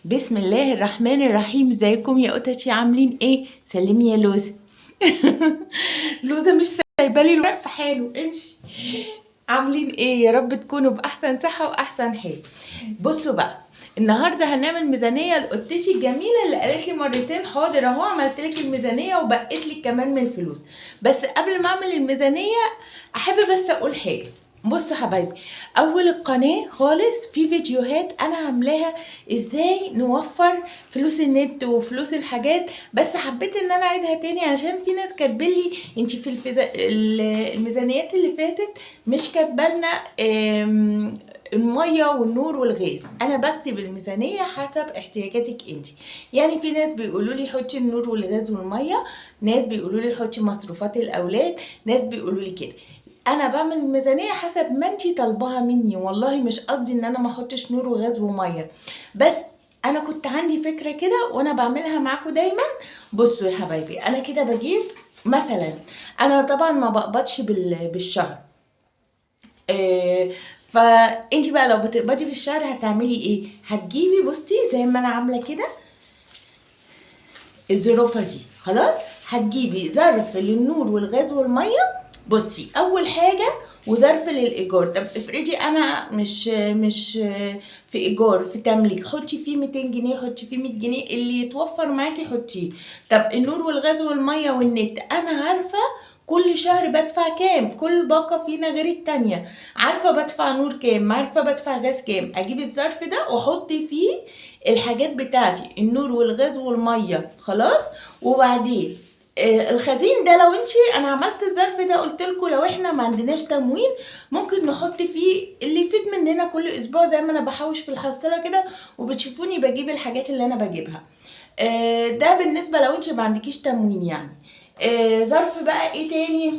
بسم الله الرحمن الرحيم. ازيكم يا قطتي؟ عاملين ايه؟ سلمي يا لوزة. لوزة مش سايبالي الورق في حاله، امشي. عاملين ايه؟ يا رب تكونوا باحسن صحة واحسن حال. بصوا بقى، النهارده هنعمل ميزانية لقطتي الجميلة اللي قالت لي مرتين حاضر اهو عملت لك الميزانية وبقيت لك كمان من الفلوس. بس قبل ما اعمل الميزانية احب بس اقول حاجة. بصوا حبايبي، اول القناة خالص في فيديوهات انا عاملاها ازاي نوفر فلوس النت وفلوس الحاجات، بس حبيت ان انا اعيدها تاني عشان في ناس كاتبلي انتي في الميزانيات اللي فاتت مش كاتبالنا المية والنور والغاز. انا بكتب الميزانية حسب احتياجاتك انتي. يعني في ناس بيقولوا لي حطي النور والغاز والمية، ناس بيقولوا لي حطي مصروفات الاولاد، ناس بيقولوا لي كده. انا بعمل الميزانية حسب ما انتي طالباها مني، والله مش قصدي ان انا ما احطش نور وغاز ومية، بس انا كنت عندي فكرة كده وانا بعملها معاكم دايما. بصوا يا حبايبي، انا كده بجيب مثلا، انا طبعا ما بقبضش بالشهر، فانتي بقى لو بتقبضي في الشهر هتعملي ايه؟ هتجيبي، بصي زي ما انا عامله كده الظروفه دي، خلاص هتجيبي ظرف للنور والغاز والمية، بصي اول حاجة، وظرف للايجار. طب افرضي انا مش في ايجار، في تمليك، حطي فيه 200 جنيه، حطي فيه 100 جنيه، اللي يتوفر معاكي حطيه. طب النور والغاز والمية والنت، انا عارفه كل شهر بدفع كام، كل باقه فينا غير التانية، عارفه بدفع نور كام، عارفه بدفع غاز كام، اجيب الظرف ده واحط فيه الحاجات بتاعتي، النور والغاز والمية، خلاص. وبعدين الخزين ده لو انتي، انا عملت الظرف ده قلت لكم لو احنا ما عندناش تموين ممكن نحط فيه اللي يفيد مننا كل اسبوع، زي ما انا بحوش في الحصاله كده وبتشوفوني بجيب الحاجات اللي انا بجيبها. ده بالنسبة لو انتي ما عندكيش تموين يعني. ظرف بقى ايه تاني؟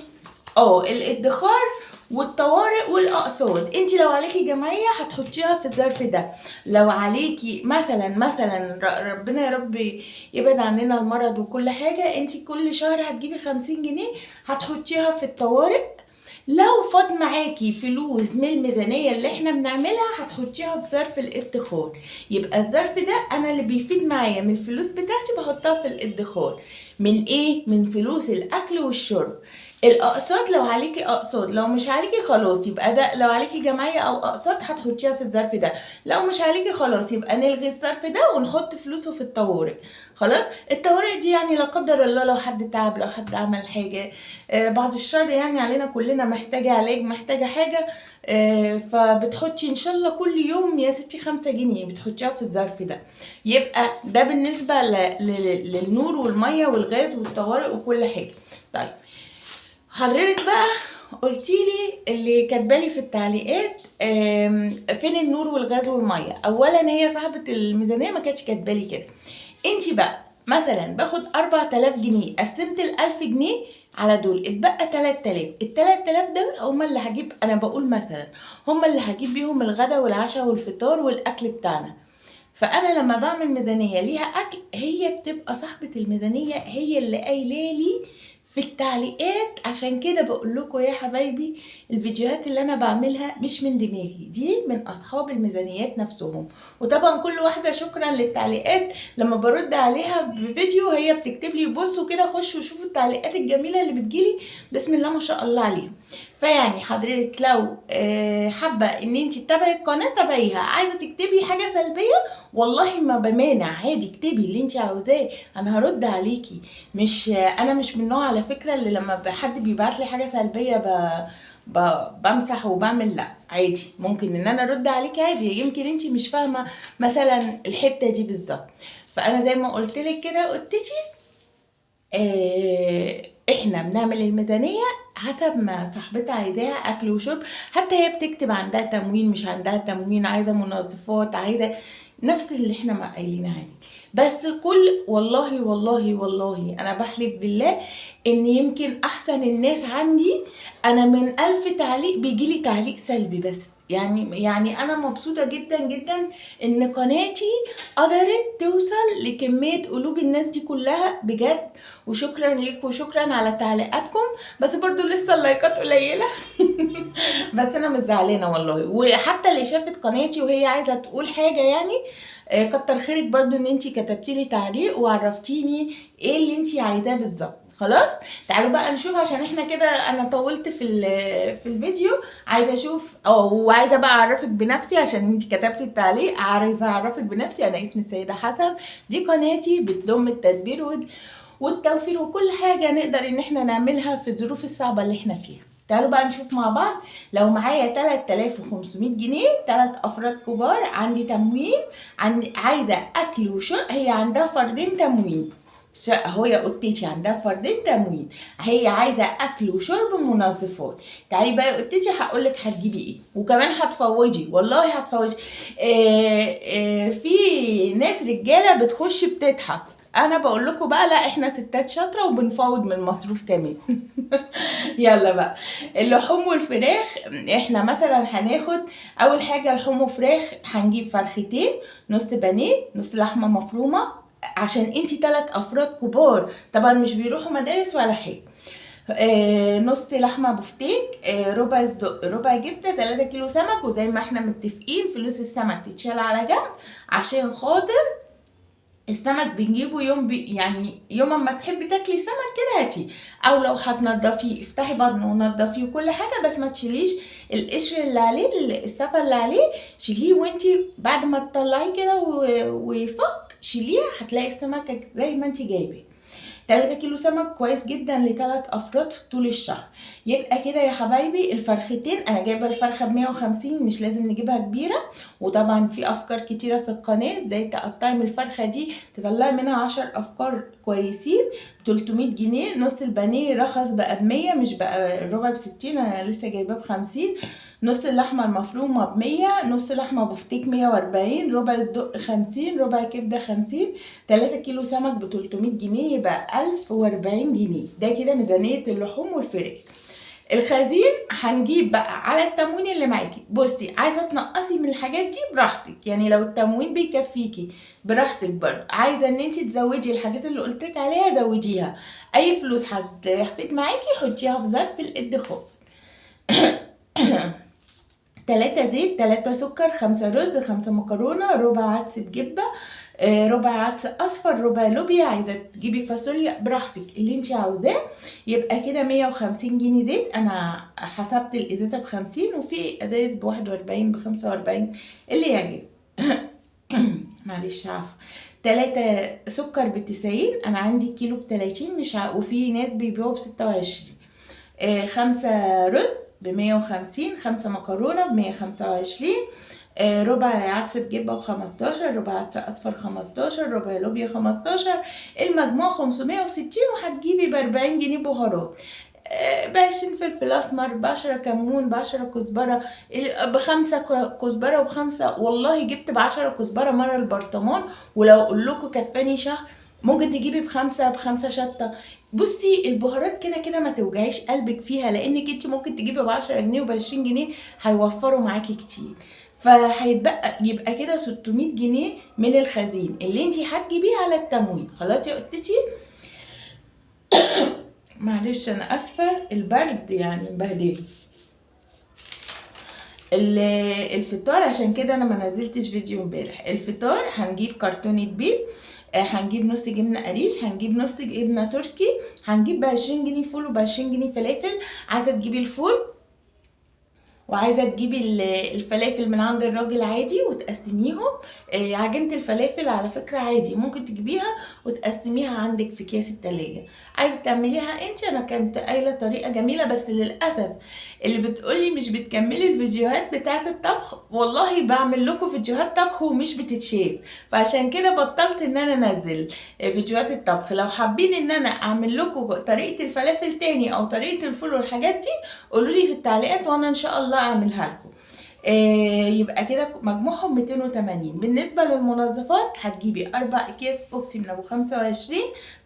الادخار والطوارئ والاقساط. انت لو عليكي جمعية هتحطيها في الظرف ده. لو عليكي مثلا ربنا يا رب يبعد عننا المرض وكل حاجة، انت كل شهر هتجيبي 50 جنيه هتحطيها في الطوارئ. لو فاض معاكي فلوس من الميزانية اللي احنا بنعملها هتحطيها في ظرف الادخار. يبقى الظرف ده انا اللي بيفيد معايا من الفلوس بتاعتي بحطها في الادخار. من ايه؟ من فلوس الاكل والشرب. الاقساط لو عليكي اقساط، لو مش عليكي خلاص يبقى ده، لو عليكي جمعية او اقساط هتحطيها في الظرف ده، لو مش عليكي خلاص يبقى نلغي الظرف ده ونحط فلوسه في الطوارئ. خلاص، الطوارئ دي يعني لا قدر الله لو حد تعب، لو حد عمل حاجة، بعد الشر يعني علينا كلنا، محتاجة علاج، محتاجة حاجة، فبتحطي ان شاء الله كل يوم يا ستي 5 جنيه بتحطيها في الظرف ده. يبقى ده بالنسبة للنور والمية والغاز والطوارئ وكل حاجة. طيب حضرتك بقى قلتيلي اللي كاتبالي في التعليقات، فين النور والغاز والمية؟ اولا هي صاحبة الميزانية ما كانتش كاتبالي كده. انتي بقى مثلا باخد 4000 جنيه، قسمت ال1000 جنيه على دول، اتبقى 3000. ال3000 دول هما اللي هجيب، انا بقول مثلا هما اللي هجيب بيهم الغدا والعشاء والفطار والاكل بتاعنا. فانا لما بعمل ميزانية ليها اكل، هي بتبقى صاحبة الميزانية هي اللي قايله لي في التعليقات. عشان كده بقول لكم يا حبايبي الفيديوهات اللي انا بعملها مش من دماغي، دي من اصحاب الميزانيات نفسهم. وطبعا كل واحدة شكرا للتعليقات لما برد عليها بفيديو هي بتكتب لي بصوا كده، خشوا وشوفوا التعليقات الجميلة اللي بتجيلي، بسم الله ما شاء الله عليهم. فيعني حضرتك لو حابة ان انت تتابعي القناة تابعيها، عايزه تكتبي حاجة سلبية والله ما بمانع، عادي اكتبي اللي انت عاوزاه، انا هرد عليكي. انا مش من النوع على فكرة اللي لما حد بيبعت لي حاجة سلبية بمسح وبعمل، لا عادي ممكن ان انا ارد عليكي عادي، يمكن انت مش فاهمه مثلا الحتة دي بالظبط. فانا زي ما قلت لك كده قلتتي، احنا بنعمل الميزانية حسب ما صاحبتها عايزاها، اكل وشرب، حتى هي بتكتب عندها تموين مش عندها تموين، عايزه منظفات، عايزه نفس اللي احنا ما قايلين عليه. بس كل والله والله والله انا بحلف بالله ان يمكن احسن الناس عندي، انا من 1000 تعليق بيجيلي تعليق سلبي بس. يعني انا مبسوطة جدا جدا ان قناتي قدرت توصل لكمية قلوب الناس دي كلها بجد، وشكرا لكم وشكرا على تعليقاتكم. بس برضو لسه اللايكات قليلة. بس انا مش زعلانة والله. وحتى اللي شافت قناتي وهي عايزة تقول حاجة يعني، كتر خيرك برضو ان انتي كتبتي لي تعليق وعرفتيني ايه اللي انتي عايزاه بالظبط. خلاص تعالوا بقى نشوف، عشان احنا كده انا طولت في الفيديو. عايزه اشوف وعايزه بقى اعرفك بنفسي عشان انتي كتبتي التعليق. عايزه اعرفك بنفسي، انا اسمي السيدة حسن، دي قناتي بتضم التدبير والتوفير وكل حاجة نقدر ان احنا نعملها في الظروف الصعبة اللي احنا فيها. تعالوا بقى نشوف مع بعض. لو معايا 3500 جنيه، 3 افراد كبار، عندي تموين، عندي عايزه اكل وشرب، هي عندها فردين تموين، اهو يا قطتي عندها فردين تموين، هي عايزه اكل وشرب ومنظفات. تعالي بقى يا قطتي هقول لك هتجيبي ايه، وكمان هتفوضي، والله هتفوضي. في ناس رجاله بتخش بتضحك، انا بقول لكم بقى لا، احنا ستات شاطرة وبنفوض من المصروف كمان. يلا بقى اللحوم والفراخ. احنا مثلا هناخد اول حاجة لحوم وفراخ، هنجيب فرختين، نص بانيه، نص لحمه مفرومه، عشان انتي 3 افراد كبار طبعا مش بيروحوا مدارس ولا حاجة. نص لحمه بفتيك، ربع صدق، ربع جبنه، 3 كيلو سمك. وزي ما احنا متفقين فلوس السمك تتشال على جنب عشان خاطر السمك بنجيبه يوم يعني يوم ما تحبي تاكلي سمك كده هاتيه، او لو هتنضفيه افتحي بطنه ونضفيه وكل حاجة، بس ما تشيليش القشر اللي عليه، السفه اللي عليه شيليه، وانتي بعد ما تطلعيه كده ويفك شيليه، هتلاقي السمكة زي ما انتي جايباه. 3 كيلو سمك كويس جدا لتلات افراد طول الشهر. يبقى كده يا حبايبي الفرختين، انا جايبه الفرخه ب150، مش لازم نجيبها كبيرة. وطبعا في افكار كتيرة في القناة ازاي تقطعي من الفرخه دي تطلعي منها 10 افكار كويسين. 300 جنيه. نص البانيه رخص بقى ب100، مش بقى الربع ب60، انا لسه جايباه ب50. نص اللحمة المفرومه ب100، نص لحمه بفتيك 140، ربع صدق 50، ربع كبده 50، 3 كيلو سمك ب300 جنيه، يبقى 1040 جنيه. ده كده ميزانية اللحوم والفراخ. الخزين هنجيب بقى على التموين اللي معاكي. بصي عايزه تنقصي من الحاجات دي براحتك، يعني لو التموين بيكفيكي براحتك برضه. عايزه ان انت تزودي الحاجات اللي قلتلك عليها زوديها، اي فلوس هتحفت معاكي حطيها في ظرف الادخار. 3 زيت، 3 سكر، 5 رز، 5 مكرونة، ربع عدس بجبة، ربع عدس أصفر، ربع لوبيا. عايزة تجيبي فاصوليا براحتك اللي انت عاوزاه. يبقى كده 150 جنيه زيت. أنا حسبت الإزازة ب50، وفي إزايز ب41 ب45 اللي يعجب. معلش عفوا. 3 سكر ب90، أنا عندي كيلو ب30، مش وفي ناس بيبيعوا ب26. 5 رز ب150، 5 مكرونة ب125، ربع عدس بجبة ب15، ربع عدس أصفر 15، ربع لوبيا 15، المجموع 560. وهتجيبي ب40 جنيه بهارات، ب20 فلفل أسمر، ب10 كمون، ب10 كزبرة، ب5 كزبرة وب5. والله جبت ب10 كزبرة مرة البرطمان، ولو أقول لكم كفاني شهر. ممكن تجيبي ب5 شطة. بصي البهارات كده كده ما توجعيش قلبك فيها، لانك انت ممكن تجيبي ب10 جنيه وب20 جنيه هيوفروا معاكي كتير. فهيتبقى يبقى كده 600 جنيه من الخزين اللي انت هتجيبيه على التموين. خلاص يا قطتي، معلش انا اسفه، البرد يعني مبهدلني. الفطار عشان كده انا ما نزلتش فيديو امبارح. الفطار هنجيب كرتونة بيض، هنجيب نص جبنه قريش، هنجيب نص جبنه تركي، هنجيب ب20 جنيه فول وب20 جنيه فلافل. عايزه تجيبي الفول وعايزه تجيبي الفلافل من عند الراجل عادي وتقسميهم. عجينه الفلافل على فكرة عادي ممكن تجيبيها وتقسميها عندك في اكياس التلاجة. عايزه تعمليها انت، انا كنت قايله طريقه جميلة، بس للاسف اللي بتقولي مش بتكملي الفيديوهات بتاعه الطبخ، والله بعمل لكم فيديوهات طبخ ومش بتتشاف، فعشان كده بطلت ان انا انزل فيديوهات الطبخ. لو حابين ان انا اعمل لكم طريقه الفلافل تاني او طريقه الفول والحاجات دي قولوا لي في التعليقات وانا ان شاء الله اعملها لكم. يبقى كده مجموعهم 280. بالنسبة للمنظفات هتجيبي 4 اكياس اوكسي من ابو 25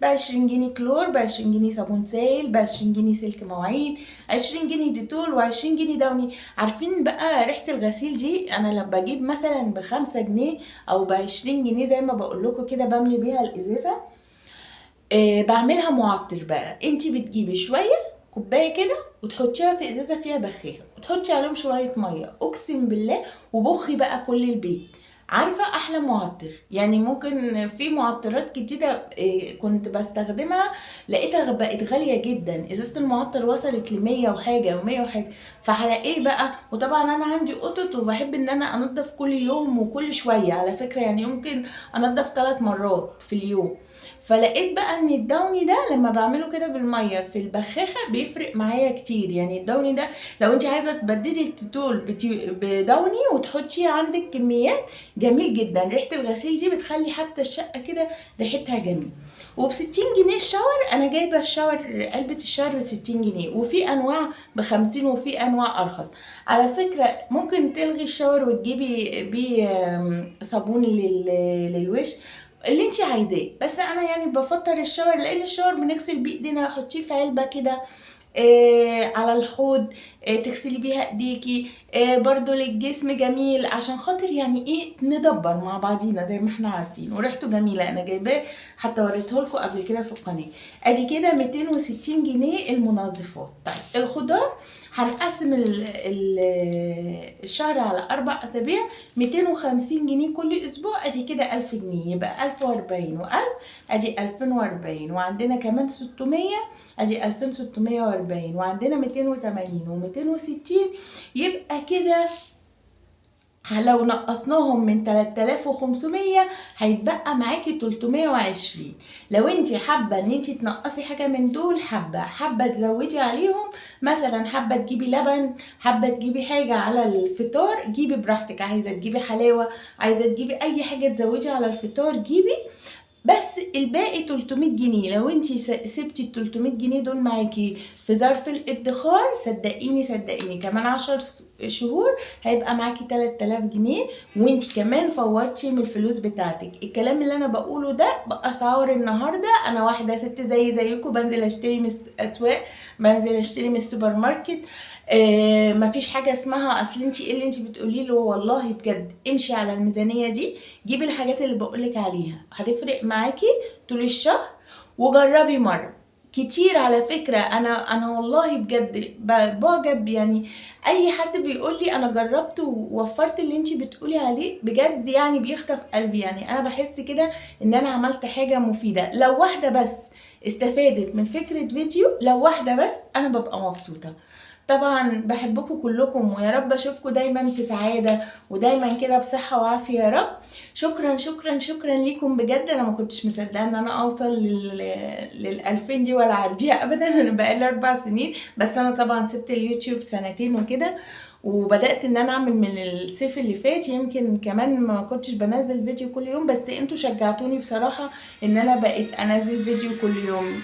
ب20 جنيه كلور، ب20 جنيه صابون سائل، ب20 جنيه سلك مواعين، 20 جنيه ديتول، و20 جنيه داوني. عارفين بقى ريحة الغسيل دي انا لما بجيب مثلا ب5 جنيه او ب20 جنيه زي ما بقول لكم كده بملي بيها الازازة، بعملها معطر بقى. انتي بتجيبي شوية كوباية كده وتحطيها في ازازة فيها بخاخه وتحطي عليهم شوية مية، اقسم بالله وبخي بقى كل البيت. عارفه احلى معطر يعني. ممكن في معطرات كتيرة كنت بستخدمها لقيتها بقت غالية جدا، ازازة المعطر وصلت ل100 وحاجه و100 وحاجه، فعلى ايه بقى؟ وطبعا انا عندي قطط وبحب ان انا انضف كل يوم وكل شوية على فكرة، يعني يمكن انضف 3 مرات في اليوم. فلقيت بقى ان الداوني ده لما بعمله كده بالمية في البخاخه بيفرق معايا كتير. يعني الداوني ده لو انت عايزه تبدلي التيتول بداوني وتحطيه عندك كميات، جميل جدا. ريحه الغسيل دي بتخلي حتى الشقة كده ريحتها جميل. وب60 جنيه ال shower، انا جايبه ال shower علبة ال shower ب60 جنيه، وفي انواع ب50 وفي انواع ارخص. على فكرة ممكن تلغي ال shower وتجيبي بيه صابون للوش اللي انت عايزاه، بس انا يعني بفطر ال shower لان ال shower بنغسل بيه ايدينا، حطيه في علبة كده على الحوض، تغسلي بيها ايديكي، برضو للجسم جميل عشان خاطر يعني ايه ندبر مع بعضينا زي ما احنا عارفين. وريحته جميلة، انا جايباه حتى وريته لكم قبل كده في القناة. ادي كده 260 جنيه المنظفات. طيب الخضار هنقسم الشهر على 4 اسابيع، 250 جنيه كل اسبوع، ادي كده 1000 جنيه، يبقى 1040 و1000 ادي 2040، وعندنا كمان 600 ادي 2640، وعندنا 280 و260، يبقى كده لو نقصناهم من 3500 هيتبقى معاكي 320. لو انت حابة ان انت تنقصي حاجة من دول، حابة تزودي عليهم، مثلا حابة تجيبي لبن، حابة تجيبي حاجة على الفطار، جيبي براحتك. عايزه تجيبي حلاوة، عايزه تجيبي اي حاجة تزودي على الفطار جيبي. بس الباقي 300 جنيه لو انتي سبتي ال 300 جنيه دول معاكي في ظرف الادخار، صدقيني صدقيني كمان 10 شهور هيبقى معاكي 3000 جنيه، وانتي كمان فوتي من الفلوس بتاعتك. الكلام اللي انا بقوله ده باسعار النهارده، انا واحدة ست زي زيكم، بنزل اشتري من الاسواق، بنزل اشتري من السوبر ماركت، مفيش حاجة اسمها اصل انتي ايه اللي انتي بتقولي له. والله بجد امشي على الميزانية دي، جيبي الحاجات اللي بقولك عليها، هتفرق معاكي طول الشهر. وجربي مرة كتير على فكرة. انا والله بجد بعجب يعني اي حد بيقول لي انا جربت ووفرت اللي انتي بتقولي عليه، بجد يعني بيخطف قلبي. يعني انا بحس كده ان انا عملت حاجة مفيدة. لو واحدة بس استفادت من فكرة فيديو، لو واحدة بس، انا ببقى مبسوطة. طبعا بحبكم كلكم، ويا رب اشوفكم دايما في سعادة ودايما كده بصحة وعافية يا رب. شكرا شكرا شكرا ليكم بجد. انا ما كنتش مصدقه ان انا اوصل لل2000 دي ولا اعديها ابدا. انا بقالي 4 سنين، بس انا طبعا سبت اليوتيوب سنتين وكده، وبدات ان انا اعمل من الصيف اللي فات. يمكن كمان ما كنتش بنزل فيديو كل يوم، بس انتوا شجعتوني بصراحة ان انا بقيت انزل فيديو كل يوم.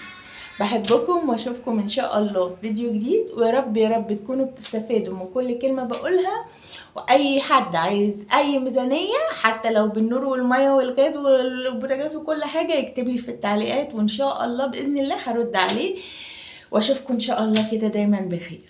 بحبكم واشوفكم ان شاء الله في فيديو جديد، ويا رب يا رب تكونوا بتستفادوا من كل كلمة بقولها. واي حد عايز اي ميزانية حتى لو بالنور والمية والغاز والبوتاجاز وكل حاجة، يكتب لي في التعليقات، وان شاء الله باذن الله هرد عليه. واشوفكم ان شاء الله كده دايما بخير.